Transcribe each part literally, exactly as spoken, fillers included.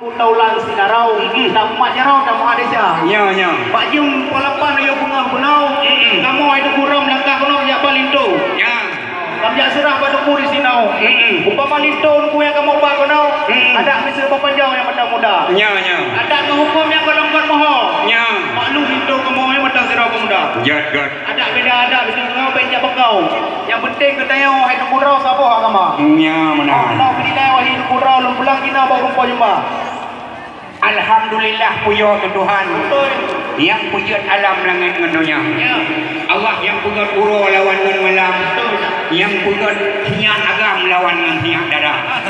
Taulan sidarau, mm-mm, tamat jarau, tamat desa. Ya, ya. Bak jeuem pukul lapan ayo beungoh beunau, mm-mm, kamoe hai Teungku Rau meulangkah keunoe jak ba linto. Ya. Kamoe jak seurah bak Teungku di sinoe. Mm-mm. Upama linto Teungku nyang kamoe ba keunoe, mm-mm, adat miseue bak panjoe nyang mata muda. Ya, ya. Adat ngon huköm nyang golom-golom moho. Ya. Maklum linto kamoe nyang mata sira pemuda. Jat, jat. Adat beda adat, miseue ngon bèk jak beukau. Nyang penting geutanyoe hai Teungku Rau saboh agama. Ya, meunan. Kalau bidilai wahai Teungku Rau lôn pulang Cina bak rumpok jumba. Alhamdulillah, pujoe keu Tuhan, beutôi, nyang peujeuet alam langét ngon donya. Ya. Allah nyang peugöt uroe lawan ngon malam, beutôi, nyang peugöt sinyak agam lawan ngon sinyak dara.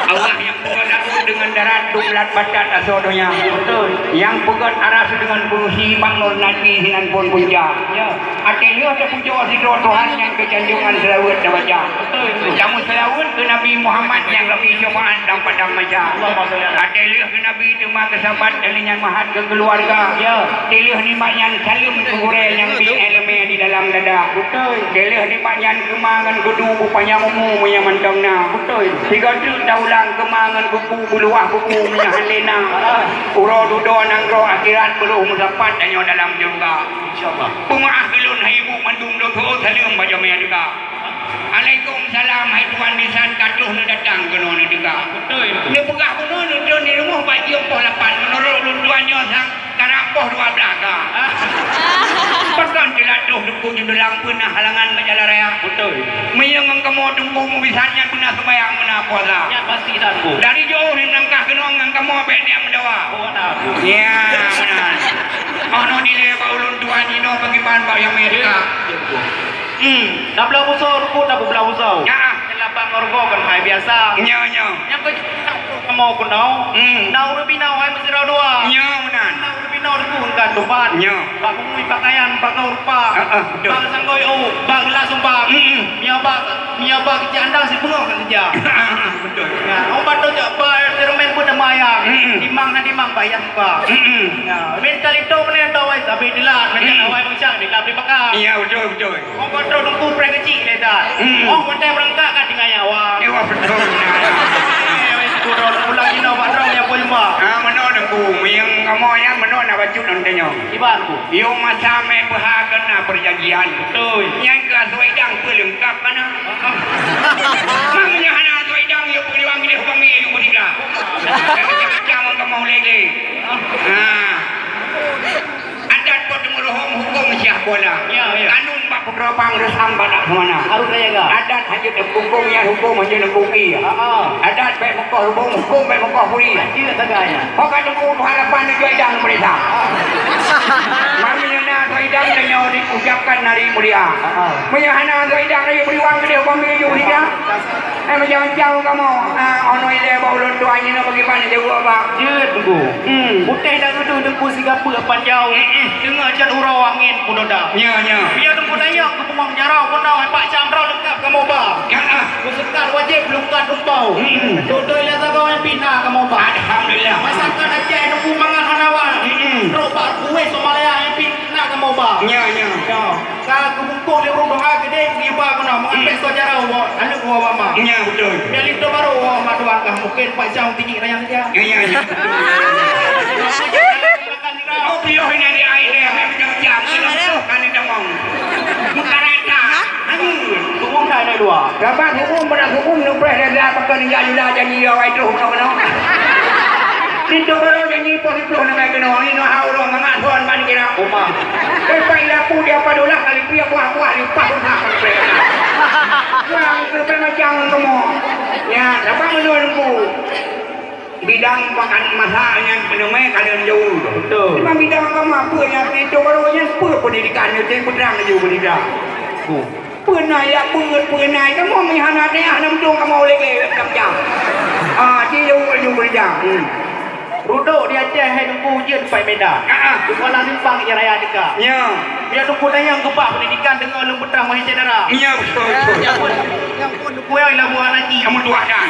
Allah nyang peugöt laôt deungon darat, dum lat batat asoe donya. Beutôi. Nyang peugöt aras deungon kurusi, bak ngon Nabi sinan phon punca. Ya. Até lheueh teupujoe sidroe Tuhan nyang keu janjongan seulaweuet tabaca. Beutôi, beutôi. Tameuseulaweuet keu Nabi Muhammad nyang geubri syafaat lam padang mahsyar. Allahumma shalli ala. Até lheueh keu Nabi teuma keu sahabat, lheueh nyan meuhat keu keuluwarga. Ya. Até lheueh nibak nyan saleuem keu gurèe nyang bi ileumèe di dalam dada. Beutôi. Até lheueh nibak nyan keu ma ngon keu du beupanyang umu meunyo mantong na. Beutôi. Sigoe teuk taulang keu ma ngon keu bu beuluwah buku meunyo hana lé na. Ah. Uroe dudoe nanggroe akhirat beurôh meusapat tanyoe dalam syeuruga. Insyaallah. Peumeu'ah keu lôn hai ibu mandum dosa, saleuem bak jamèe teuka. Alaikumsalam hai tuan bisan, ka troh neudatang keunoe neuteuka. Beutôi. Neupeugah bunoe neutrön di rumoh bak jeuem poh lapan, meunurot ulôn tuan nyoe sang karab poh dua blah ka. Pakon teulat troh Teungku Jeudulang peue na halangan bak jalan raya? Beutôi. Meunyoe ngon kamoe Teungku meubisan nyan beuna seumayang, beuna puasa. Nyan pasti that, Bu. Dari jiôh neumeulangkah keunoe ngon kamoe bèk neujak meudawa. Oh, ada, Bu. Ya, meunan. Oh, nyoe dilèe bak ulôn tuan jinoe bagaimana bak nyang meuet ka? Ya, Bu. Hmm. Tablah busau rumput, tablah busau. Ya. Nyan lapang ngon rugoe kan hai biasa. Nyo, nyo. Nyang keu kamoe keunoe. Hmm. Na ureueng binoe hai meusidroe dua. Nyo, meunan. Na ureueng binoe rugoe kan tupat. Nyo. Bak bungui pakaian, bak rupa. Ah, ah, beutôi. Bak sanggôi u, bak geula sumpah. Hmm, hmm. Nyo bak, nyo bak keuciak andang sibeungoh kan keujak. Ah, ah, beutôi. Ya, orang patut jak ba instrumen pun nama ayah. Hmm, hmm. Timang kan timang bak ayah suka. Hmm, hmm. Ya, mental itu mana yang tahu ai tapi dilat, macam awai macam dilat di pakar. Ya, beutôi, beutôi. Oh, kontrol Teungku preh keuchik lé dah. Hmm. Oh, watèe beurangkat ka tinggai nyawa. Ya, wah, beutôi. Eh, weh, Teungku Rau, pulang jinoe bak droe nyang poh lima. Ah, meunoe Teungku, meunyoe kamoe nyan meunoe na bacut ngon tanyoe. Kiban, Bu? Yoh masa meu'ah peuha keu na peujanjian. Beutôi. Nyan keu asoe idang peuleungkap kana. Ah, ah. Meunyoe hana asoe idang, yoh peuliwang geude hubang geude yoh beutiga. Macam-macam kamoe lé-lé. Ah. Adat pot meureuhom hukôm siah kuala. Ya, ya. Kanun bak putroe pang reusam badak seumana. Harus jaga. Adat hana teupukong nyan hukôm hana teupungki. Ha, ha. Adat bèk meukoh lubông, hukôm bèk meukoh puri. Hana jaga nyan. Ho ka teupeu Tuhan lapan tujoh idang peurintah. Ha. Mami na tujoh idang tanyoe diucapkan hari mulia. Ha, ha. Meunyoe hana tujoh idang, ayo beriwang geude bang geude jeuet mulia. Eh, macam-macam kamoe. Ah, ono ilèe bak ulôn tuan jinoe bagaimana jaweueb, Bang? Jeuet, Teungku. Hmm. Putéh dan reudeuh Teungku sigapeue panjau. Hmm, hmm. Teungoh cot uroe angén punoda. Nya, nya. Biar Teungku tanyong keu bungong jaroe, keunoe, eh, pak cam droe leungkap kamoe ba. Ya, ah. Keu seukar wajéb lungkat rumpau. Hmm, hmm. Dodoi lam sagoe nyang pih na kamoe ba. Alhamdulillah. Masakan Aceh Teungku mangat hana wa. Hmm, hmm. Trok bak kueh Somalia nyang pih na kamoe ba. Nya, nya. Ya. Ka geubungkôh lé ureueng doha geude geuiba keunoe, meuangkét soe jaroe woe, aneuk woe bak ma. Nya, beutôi. Nyang linto barô woe bak ma tuan kah, mungken pak cam tinyik rayang dia. Ya, ya, ya. Oh, piôh inan di ai lé, macam-macam. Keuneuk soh, keuneuk damong. Bukan rata. Hanyut. Hukum dah ada dua. Rapat hukum, pernah hukum, nupreh dah, dah, pakai tinggal jula janji awai terus, keunoe-keunoe. Linto barô janji poh siplôh na mè keunoe, inoe ha ureueng mangat phôn ban kira. Uma. Leupah ilaku di apa dolah kali pih buah-buah di upah rumah. Wah, itu macam kamu. Ya, siapa menurut Teungku? Bidang pakan masa nyan peuneumé kalian jauh. Betul. Cuma bidang agama apa yang itu baru nyan apa pendidikan nyan, cek putrang laju pendidikan. Bu. Peureunah ya beuet, peureunah kamoe meuhana teuh, hana meutueng kamoe lagèe macam-macam. Ah, ci laju beureuja. Hmm. Rudok di Aceh hai Teungku ujeuen pai Medan. Ah, ah. Di Kuala Simpang ija raya teuka. Nya. Biar Teungku tanyong keubah pendidikan deungon lôn peutrang mahi syedara. Nya, beutôi, beutôi. Nyang pun, nyang pun Teungku nyang labu hana ji. Kamu tuah dah.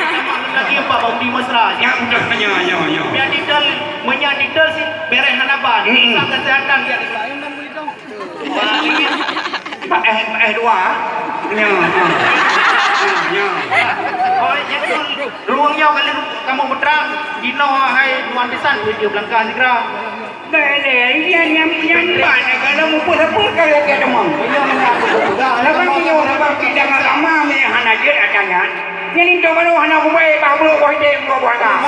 Lagi empat bau di mesra. Nya, beutôi, nya, nya, nya. Biar titel, meunya titel si bereh hana ban. Hmm. Sa kesehatan ya. Maeh, maeh dua. Nya, ha. Nyoe. Oh, nyan tu, ruweueng nyoe ka lheueh kamoe peutrang, jinoe hai tuan bisan, beujeuet beulangkah sigra. Bèk lé, nyan, nyan, nyan ban kalau mupeue-sapeue ka lagèe teuma. Sabab nyoe, sabab kita agama meunan hana jeuet ata nyan. Nyan itu baru hana kubai bah brok boh idéh dua boh agam.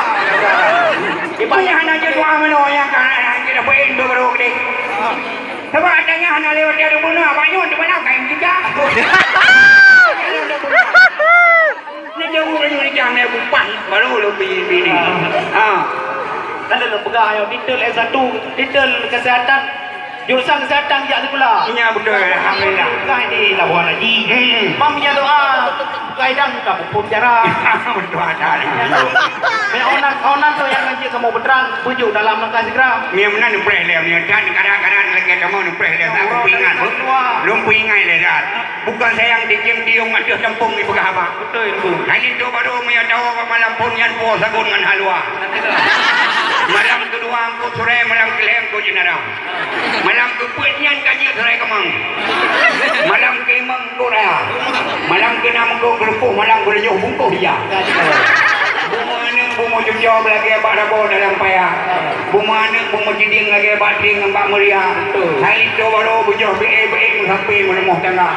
Ibarat hana jeuet doa meunoe nyang ka hana jeuet apa itu baru gede. Sabab ata nyan hana lewat dia bunoe, abang nyoe tu mana kain kita. Ni jauh laju ni jangan naik bupan baru lebih bini. Ha. Kan dah peugah ayo titel S satu, titel kesehatan. Jurusan kesehatan jak sekolah. Iya betul, alhamdulillah. Peugah di Labuan Haji. Hmm. Mam nya doa, peugah idang ka pupuk cara. Betul ada. Meunan, meunan tu yang nanti kamu beterang, bujuk dalam langkah segera. Mie meunan neupreh lé, mie dan kadang-kadang lagèe kamoe neupreh lé, tak peuingat. Lôn peuingat lé dah. Bukon sayang dijiem diong ateueh gampông jipeugah haba. Beutôi, Teungku. Hana tu baru meunyoe tawoe bak malam phon nyan puwoe sagon ngon halua. Malam keudua eungkôt surée, malam keulhèe eungkôt jeunara. Malam keupeuet nyan ka jeuet surée keumang. Malam keulimong eungkôt raya. Malam keunam eungkôt keuleupôh, malam keutujoh bungkôh ija. Bumoe aneuk bumoe cucoe beulagèe bak rabo dalam paya. Bumoe aneuk bumoe sidéng lagèe bak trieng ngon bak meuria. Betul. Hai linto barô beujoh beuék-beuék meusampé meurumoh tangga.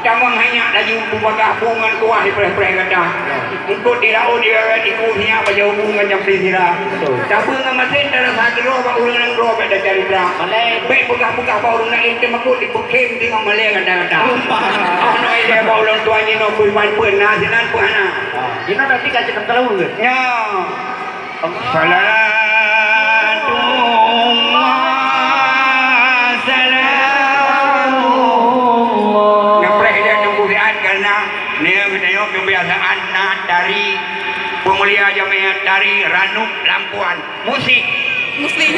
Tamong hai nyak laju bubagaih bu ngon kuah ipreh-preh gata. Eungkôt di laôt irawét iku sinyak bajèe ubu ngon jampi sira. Betul. Tabeue ngon masen tarasa keudroe bak ureueng nyang droe bèk tacalitra. Malèe. Bèk peugah-peugah bak ureueng laén teumakot dipeukhem teungoh malèe gata-gata. Rumpah. Oh, noe ilèe bak ulôn tuan jinoe beuiman peue na sinan peue hana. Ah, jinoe nanti ka cakap kalau ke? Nyo. Salatu wa salamu. Ngepreh dia tunggu siat karena ni kita yuk kebiasaan nak tari pemulia jamiah tari Ranub Lampuan. Musik. Musik.